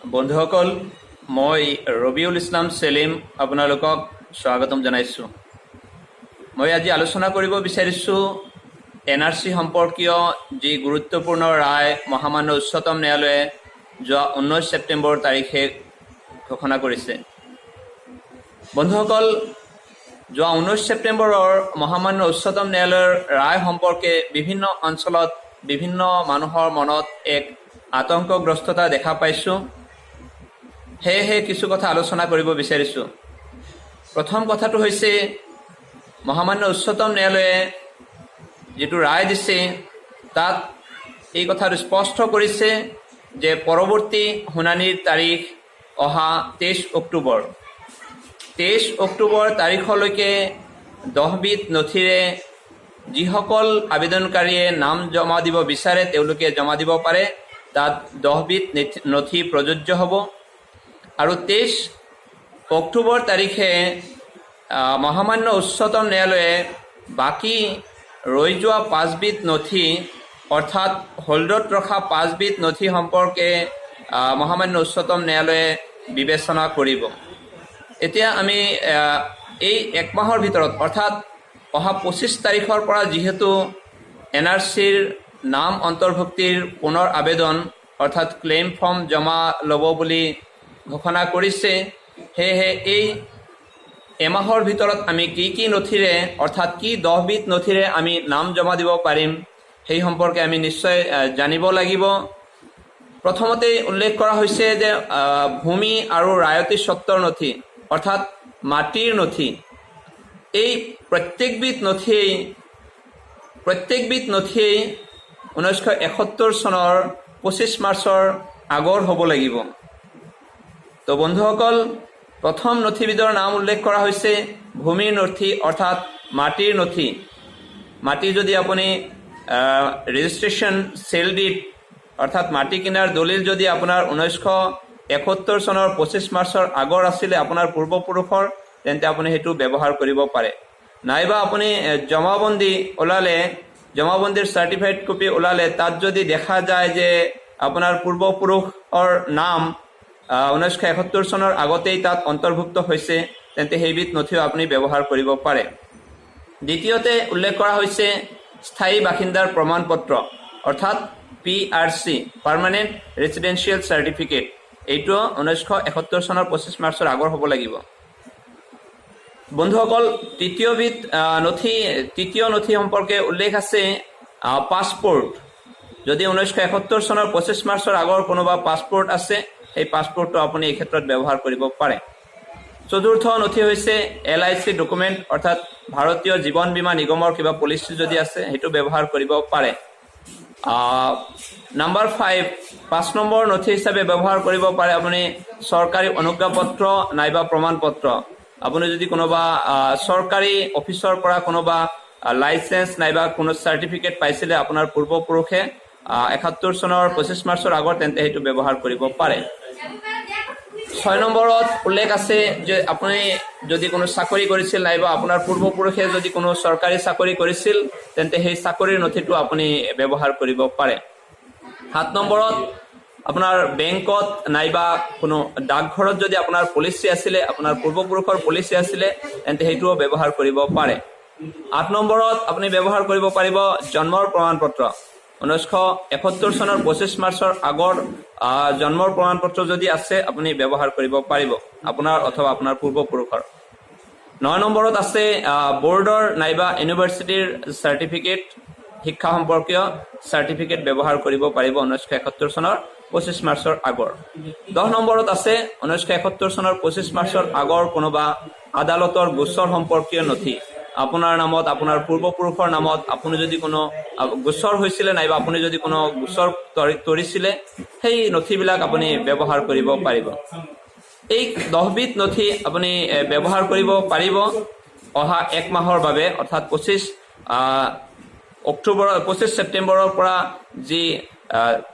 বন্ধুসকল, মই ৰবিউল ইছলাম চেলিম আপোনালোকক স্বাগতম জনাইছোঁ। মই আজি আলোচনা কৰিব বিচাৰিছোঁ এনআৰচি সম্পৰ্কীয় যি গুৰুত্বপূৰ্ণ ৰায় মহামান্য উচ্চতম ন্যায়ালয়ে যোৱা 19 ছেপ্টেম্বৰ তাৰিখে ঘোষণা কৰিছে। বন্ধুসকল, যোৱা 19 ছেপ্টেম্বৰৰ মহামান্য উচ্চতম ন্যায়ালয়ৰ ৰায় সম্পৰ্কে বিভিন্ন অঞ্চলত বিভিন্ন মানুহৰ মনত এক আতংকগ্ৰস্ততা দেখা পাইছোঁ। সেয়েহে কিছু কথা আলোচনা কৰিব বিচাৰিছোঁ। প্ৰথম কথাটো হৈছে, মহামান্য উচ্চতম ন্যায়ালয়ে যিটো ৰায় দিছে, তাত এই কথাটো স্পষ্ট কৰিছে যে পৰৱৰ্তী শুনানিৰ তাৰিখ অহা 23 অক্টোবৰ। 23 অক্টোবৰ তাৰিখলৈকে 10বিধ নথিৰে যিসকল আবেদনকাৰীয়ে নাম জমা দিব বিচাৰে, তেওঁলোকে জমা দিব পাৰে। তাত 10বিধ নথি প্ৰযোজ্য হ'ব আৰু 23 অক্টোবৰ তাৰিখে মহামান্য উচ্চতম ন্যায়ালয়ে বাকী ৰৈ যোৱা পাঁচবিধ নথি, অৰ্থাৎ হোল্ডত ৰখা পাঁচবিধ নথি সম্পৰ্কে মহামান্য উচ্চতম ন্যায়ালয়ে বিবেচনা কৰিব। এতিয়া আমি এই এক মাহৰ ভিতৰত, অৰ্থাৎ অহা 25 তাৰিখৰ পৰা যিহেতু এনআৰচিৰ নাম অন্তৰ্ভুক্তিৰ পুনৰ আবেদন, অৰ্থাৎ ক্লেইম ফৰ্ম জমা ল'ব বুলি ঘোষণা কৰিছে, সেয়েহে এই এমাহৰ ভিতৰত আমি কি কি নথিৰে, অৰ্থাৎ কি 10বিধ নথিৰে আমি নাম জমা দিব পাৰিম, সেই সম্পৰ্কে আমি নিশ্চয় জানিব লাগিব। প্ৰথমতেই উল্লেখ কৰা হৈছে যে ভূমি আৰু ৰায়তী স্বত্বৰ নথি, অৰ্থাৎ মাটিৰ নথি। এই প্ৰত্যেকবিধ নথিয়েই 1971 চনৰ 25 মাৰ্চৰ আগৰ হ'ব লাগিব। তো বন্ধুসকল, প্ৰথম নথিবিধৰ নাম উল্লেখ কৰা হৈছে ভূমিৰ নথি, অৰ্থাৎ মাটিৰ নথি। মাটি যদি আপুনি ৰেজিষ্ট্ৰেশ্যন চেল did, অৰ্থাৎ মাটি কিনাৰ দলিল যদি আপোনাৰ 1971 চনৰ 25 মাৰ্চৰ আগৰ আছিলে আপোনাৰ পূৰ্বপুৰুষৰ, তেন্তে আপুনি সেইটো ব্যৱহাৰ কৰিব পাৰে। নাইবা আপুনি জমাবন্দী ওলালে, জমাবন্দীৰ চাৰ্টিফাইড কপি ওলালে, তাত যদি দেখা যায় যে আপোনাৰ পূৰ্বপুৰুষৰ নাম 1971 চনৰ আগতেই তাত অন্তৰ্ভুক্ত হৈছে, তেন্তে সেইবিধ নথিও আপুনি ব্যৱহাৰ কৰিব পাৰে। দ্বিতীয়তে উল্লেখ কৰা হৈছে স্থায়ী বাসিন্দাৰ প্ৰমাণপত্ৰ, অৰ্থাৎ পিআৰচি, পাৰ্মানেণ্ট ৰেচিডেঞ্চিয়েল চাৰ্টিফিকেট। এইটো 1971 চনৰ 25 মাৰ্চৰ আগৰ হ'ব লাগিব। বন্ধুসকল, তৃতীয়বিধ নথি, তৃতীয় নথি সম্পৰ্কে উল্লেখ আছে পাছপোৰ্ট। যদি 1971 চনৰ 25 মাৰ্চৰ আগৰ কোনোবা পাছপোৰ্ট আছে, সেই পাছপোৰ্টটো আপুনি এই ক্ষেত্ৰত ব্যৱহাৰ কৰিব পাৰে। চতুৰ্থ নথি হৈছে এলআইচি ডকুমেণ্ট, অৰ্থাৎ ভাৰতীয় জীৱন বীমা নিগমৰ কিবা পলিচি যদি আছে, সেইটো ব্যৱহাৰ কৰিব পাৰে। নাম্বাৰ 5, 5 নম্বৰ নথি হিচাপে ব্যৱহাৰ কৰিব পাৰে আপুনি চৰকাৰী অনুজ্ঞাপত্ৰ নাইবা প্ৰমাণপত্ৰ। আপুনি যদি কোনোবা চৰকাৰী অফিচৰ পৰা কোনোবা লাইচেন্স নাইবা কোনো চাৰ্টিফিকেট পাইছিলে আপোনাৰ পূৰ্বপুৰুষে 71 চনৰ 25 মাৰ্চৰ আগত, তেন্তে সেইটো ব্যৱহাৰ কৰিব পাৰে। 6 নম্বৰত উল্লেখ আছে যে আপুনি যদি কোনো চাকৰি কৰিছিল নাইবা আপোনাৰ পূৰ্বপুৰুষে যদি কোনো চৰকাৰী চাকৰি কৰিছিল, তেন্তে সেই চাকৰিৰ নথিটো আপুনি ব্যৱহাৰ কৰিব পাৰে। 7 নম্বৰত আপোনাৰ বেংকত নাইবা কোনো ডাকঘৰত যদি আপোনাৰ পলিচি আছিলে, আপোনাৰ পূৰ্বপুৰুষৰ পলিচি আছিলে, তেন্তে সেইটোও ব্যৱহাৰ কৰিব পাৰে। 8 নম্বৰত আপুনি ব্যৱহাৰ কৰিব পাৰিব জন্মৰ প্ৰমাণপত্ৰ। 1971 চনৰ 25 মাৰ্চৰ আগৰ জন্মৰ প্ৰমাণপত্ৰ যদি আছে, আপুনি ব্যৱহাৰ কৰিব পাৰিব আপোনাৰ অথবা আপোনাৰ পূৰ্বপুৰুষৰ। 9 নম্বৰত আছে বৰ্ডৰ নাইবা ইউনিভাৰ্চিটিৰ চাৰ্টিফিকেট, শিক্ষা সম্পৰ্কীয় চাৰ্টিফিকেট ব্যৱহাৰ কৰিব পাৰিব 1971 চনৰ 25 মাৰ্চৰ আগৰ। 10 নম্বৰত আছে 1971 চনৰ 25 মাৰ্চৰ আগৰ কোনোবা আদালতৰ গোচৰ সম্পৰ্কীয় নথি। আপোনাৰ নামত, আপোনাৰ পূৰ্বপুৰুষৰ নামত আপুনি যদি কোনো গোচৰ হৈছিলে নাইবা আপুনি যদি কোনো গোচৰ তৰিছিলে, সেই নথিবিলাক আপুনি ব্যৱহাৰ কৰিব পাৰিব। এই 10বিধ নথি আপুনি ব্যৱহাৰ কৰিব পাৰিব অহা এক মাহৰ বাবে, অৰ্থাৎ 25 অক্টোবৰ, 25 ছেপ্টেম্বৰৰ পৰা যি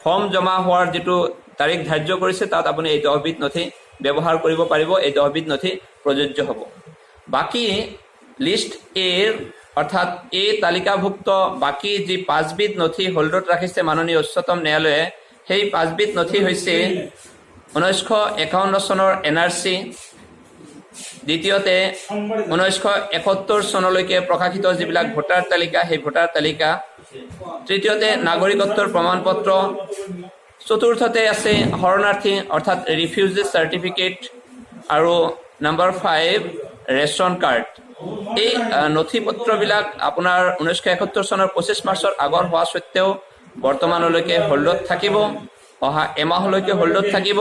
ফৰ্ম জমা হোৱাৰ যিটো তাৰিখ ধাৰ্য কৰিছে, তাত আপুনি এই 10বিধ নথি ব্যৱহাৰ কৰিব পাৰিব। এই 10বিধ নথি প্ৰযোজ্য হ'ব। বাকী লিষ্ট এৰ, অৰ্থাৎ এই তালিকাভুক্ত বাকী যি পাঁচবিধ নথি হোল্ডত ৰাখিছে মাননীয় উচ্চতম ন্যায়ালয়ে, সেই পাঁচবিধ নথি হৈছে 1951 চনৰ এনআৰচি, দ্বিতীয়তে 1971 চনলৈকে প্ৰকাশিত যিবিলাক ভোটাৰ তালিকা, সেই ভোটাৰ তালিকা, তৃতীয়তে নাগৰিকত্বৰ প্ৰমাণপত্ৰ, চতুৰ্থতে আছে শৰণাৰ্থী অৰ্থাৎ ৰিফিউজি চাৰ্টিফিকেট আৰু নাম্বাৰ 5 ৰেচন কাৰ্ড। এই নথি পত্ৰবিলাক আপোনাৰ 1971 চনৰ 25 মাৰ্চৰ আগৰ হোৱা স্বত্তেও বৰ্তমানলৈকে হোল্ডত থাকিব, অহা এমাহলৈকে হোল্ডত থাকিব।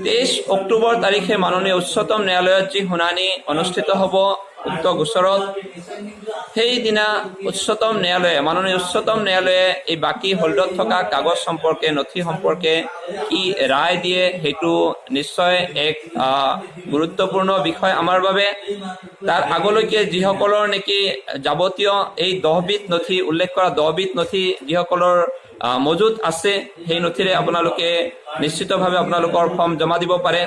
23 অক্টোবৰ তাৰিখে মাননীয় উচ্চতম ন্যায়ালয়ত যি শুনানি অনুষ্ঠিত হ'ব উক্ত গোচৰত, সেইদিনা উচ্চতম ন্যায়ালয়ে, মাননীয় উচ্চতম ন্যায়ালয়ে এই বাকী হোল্ডত থকা কাগজ সম্পৰ্কে, নথি সম্পৰ্কে কি ৰায় দিয়ে, সেইটো নিশ্চয় এক গুৰুত্বপূৰ্ণ বিষয় আমাৰ বাবে। তাৰ আগলৈকে যিসকলৰ নেকি যাৱতীয় এই 10বিধ নথি, উল্লেখ কৰা 10বিধ নথি যিসকলৰ মজুত আছে, সেই নথিৰে আপোনালোকে নিশ্চিতভাৱে আপোনালোকৰ ফৰ্ম জমা দিব পাৰে।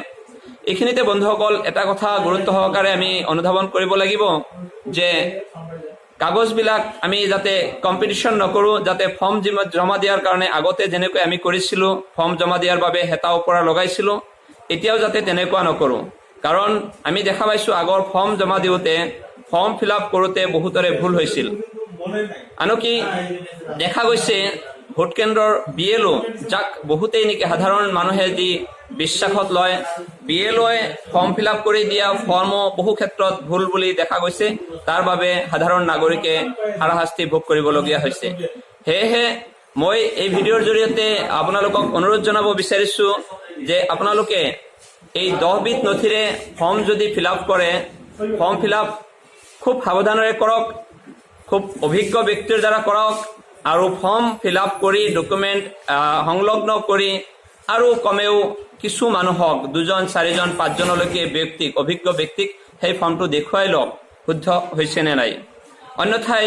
এইখিনিতে বন্ধুসকল, এটা কথা গুৰুত্ব সহকাৰে আমি অনুধাৱন কৰিব লাগিব যে কাগজবিলাক আমি যাতে কম্পিটিশ্যন নকৰোঁ, যাতে ফৰ্ম জমা দিয়াৰ কাৰণে আগতে যেনেকৈ আমি কৰিছিলোঁ, ফৰ্ম জমা দিয়াৰ বাবে হেতা ওপৰা লগাইছিলোঁ, এতিয়াও যাতে তেনেকুৱা নকৰোঁ। কাৰণ আমি দেখা পাইছোঁ, আগৰ ফৰ্ম জমা দিওঁতে, ফৰ্ম ফিল আপ কৰোঁতে বহুতৰে ভুল হৈছিল। আনকি দেখা গৈছে ভোট কেন্দ্ৰৰ বিএলঅ', যাক বহুতেই নেকি সাধাৰণ মানুহে যি বিশ্বাসত লয়, বিএলঅ'ই ফৰ্ম ফিল আপ কৰি দিয়া ফৰ্মো বহু ক্ষেত্ৰত ভুল বুলি দেখা গৈছে। তাৰ বাবে সাধাৰণ নাগৰিকে হাৰাশাস্তি ভোগ কৰিবলগীয়া হৈছে। সেয়েহে মই এই ভিডিঅ'ৰ জৰিয়তে আপোনালোকক অনুৰোধ জনাব বিচাৰিছো যে আপোনালোকে এই 10বিধ নথিৰে ফৰ্ম যদি ফিল আপ কৰে, ফৰ্ম ফিল আপ খুব সাৱধানেৰে কৰক, খুব অভিজ্ঞ ব্যক্তিৰ দ্বাৰা কৰক আৰু ফৰ্ম ফিল আপ কৰি ডকুমেণ্ট সংলগ্ন কৰি আৰু কমেও কিছু মানুহক, দুজন, চাৰিজন, পাঁচজনলৈকে ব্যক্তিক, অভিজ্ঞ ব্যক্তিক সেই ফৰ্মটো দেখুৱাই লওক শুদ্ধ হৈছে নে নাই। অন্যথাই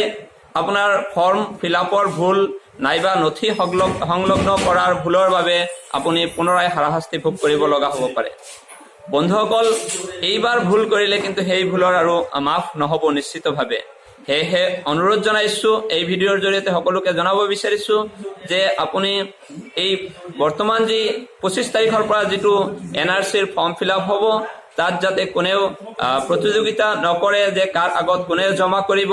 আপোনাৰ ফৰ্ম ফিল আপৰ ভুল নাইবা নথি সংলগ্ন কৰাৰ ভুলৰ বাবে আপুনি পুনৰাই হাৰাশাস্তি ভোগ কৰিব লগা হ'ব পাৰে। বন্ধুসকল, এইবাৰ ভুল কৰিলে কিন্তু সেই ভুলৰ আৰু মাফ নহ'ব নিশ্চিতভাৱে। সেয়েহে অনুৰোধ জনাইছো, এই ভিডিঅ'ৰ জৰিয়তে সকলোকে জনাব বিচাৰিছো যে আপুনি এই বৰ্তমান যি 25 তাৰিখৰ পৰা যিটো এনআৰচিৰ ফৰ্ম ফিল আপ হ'ব, তাত যাতে কোনেও প্ৰতিযোগিতা নকৰে যে কাৰ আগত কোনে জমা কৰিব।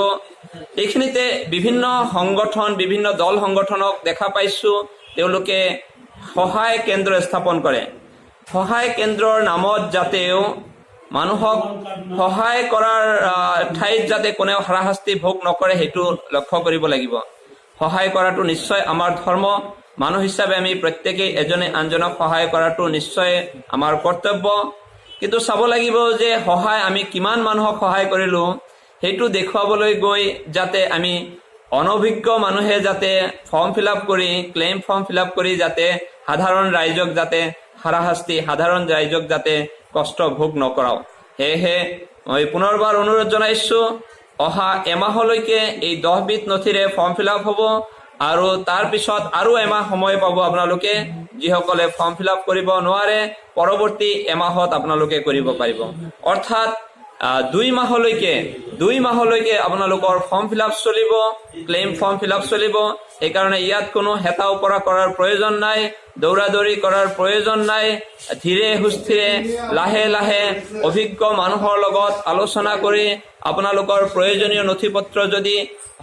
এইখিনিতে বিভিন্ন সংগঠন, বিভিন্ন দল সংগঠনক দেখা পাইছো, তেওঁলোকে সহায় কেন্দ্ৰ স্থাপন কৰে। সহায় কেন্দ্ৰৰ নামত যাতেও মানুহক সহায় কৰাৰ ঠাইত যাতে কোনেও হাৰাশাস্তি ভোগ নকৰে, সেইটো লক্ষ্য কৰিব লাগিব। সহায় কৰাটো নিশ্চয় আমাৰ ধৰ্ম। মানুহ হিচাপে আমি প্ৰত্যেকেই এজনে আনজনক সহায় কৰাটো নিশ্চয় আমাৰ কৰ্তব্য। কিন্তু চাব লাগিব যে সহায় আমি কিমান মানুহক সহায় কৰিলো, সেইটো দেখুৱাবলৈ গৈ যাতে আমি অনভিজ্ঞ মানুহে যাতে ফৰ্ম ফিল আপ কৰি, ক্লেইম ফৰ্ম ফিল আপ কৰি যাতে সাধাৰণ ৰাইজক যাতে হাৰাশাস্তি, সাধাৰণ ৰাইজক যাতে কষ্ট ভোগ নকৰাও। সেয়েহে মই পুনৰবাৰ অনুৰোধ জনাইছো, অহা এমাহলৈকে এই 10বিধ নথিৰে ফৰ্ম ফিল আপ হ'ব আৰু তাৰ পিছত আৰু এমাহ সময় পাব আপোনালোকে। যিসকলে ফৰ্ম ফিল আপ কৰিব নোৱাৰে, পৰৱৰ্তী এমাহত আপোনালোকে কৰিব পাৰিব। অৰ্থাৎ 2 মাহলৈকে আপোনালোকৰ ফৰ্ম ফিল আপ চলিব, ক্লেইম ফৰ্ম ফিল আপ চলিব। সেইকাৰণে ইয়াত কোনো হেতা ওপৰা কৰাৰ প্ৰয়োজন নাই, দৌৰা দৌৰি কৰাৰ প্ৰয়োজন নাই। ধীৰে সুস্থিৰে, লাহে লাহে অভিজ্ঞ মানুহৰ লগত আলোচনা কৰি আপোনালোকৰ প্ৰয়োজনীয় নথি পত্ৰ যদি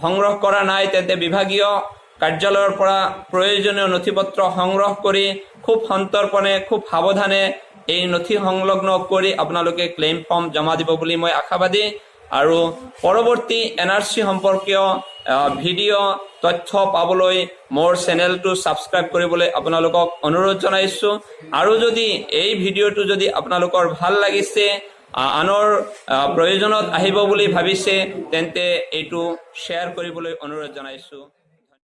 সংগ্ৰহ কৰা নাই, তেন্তে বিভাগীয় কাৰ্যালয়ৰ পৰা প্ৰয়োজনীয় নথি পত্ৰ সংগ্ৰহ কৰি খুব সন্তৰ্পণে, খুব সাৱধানে এই নথি সংলগ্ন কৰি আপোনালোকে ক্লেইম ফৰ্ম জমা দিব বুলি মই আশাবাদী। আৰু পৰৱৰ্তী এনআৰচি সম্পৰ্কীয় ভিডিঅ' তথ্য পাবলৈ মোৰ চেনেলটো ছাবস্ক্ৰাইব কৰিবলৈ আপোনালোকক অনুৰোধ জনাইছোঁ। আৰু যদি এই ভিডিঅ'টো যদি আপোনালোকৰ ভাল লাগিছে, আনৰ প্ৰয়োজনত আহিব বুলি ভাবিছে, তেন্তে এইটো শ্বেয়াৰ কৰিবলৈ অনুৰোধ জনাইছোঁ।